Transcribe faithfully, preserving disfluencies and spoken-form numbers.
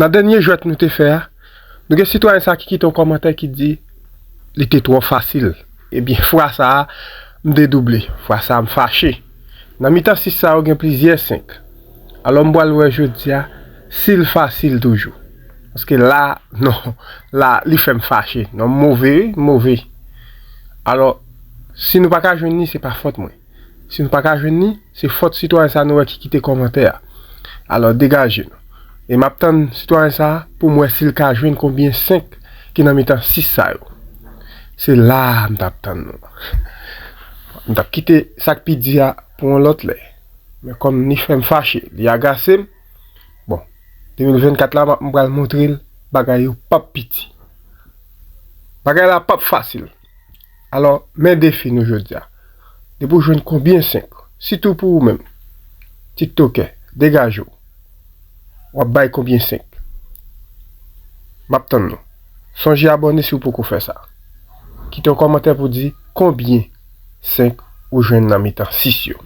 Nan dènye jwèt nou te fè a, nou gen sitwayen sa ki kite yon kòmantè ki di li te twò fasil. Ebyen, fwa sa a, m dedouble. Fwa sa a, m fache. Nan mitan sis sa yo, gen plizyè senk. Alò, m pral wè jodi a si l fasil toujou. Paske la, non, la, li fè m fache. Non, m move, wi, m move. Alò, si nou pa ka jwenn li, se pa fòt mwen. Si nou pa ka jwenn li, se fòt sitwayen sa nou wè ki kite kòmantè a. Alò, degaje nou. E m ap tann sitwayen sa pou m wè si l ka jwenn konbyen senk ki nan mitan sis sa yo. Se la a m t ap tann nou. M t ap kite sa k pi di a pou yon lòt lè. Men kòm li fè m fache, li agase m, bon, de mil vennkat la, m ap, m pral montre l bagay yo p ap piti. Bagay la p ap fasil. Alò, men defi nou jodi a. Depi w jwenn konbyen senk, sitou pou ou menm, tiktokè, degaje w. W ap bay konbyen senk? M ap tann nou. Sonje abòne si w poko fè sa. Kite yon kòmantè pou di konbyen senk ou jwenn nan mitan sis yo.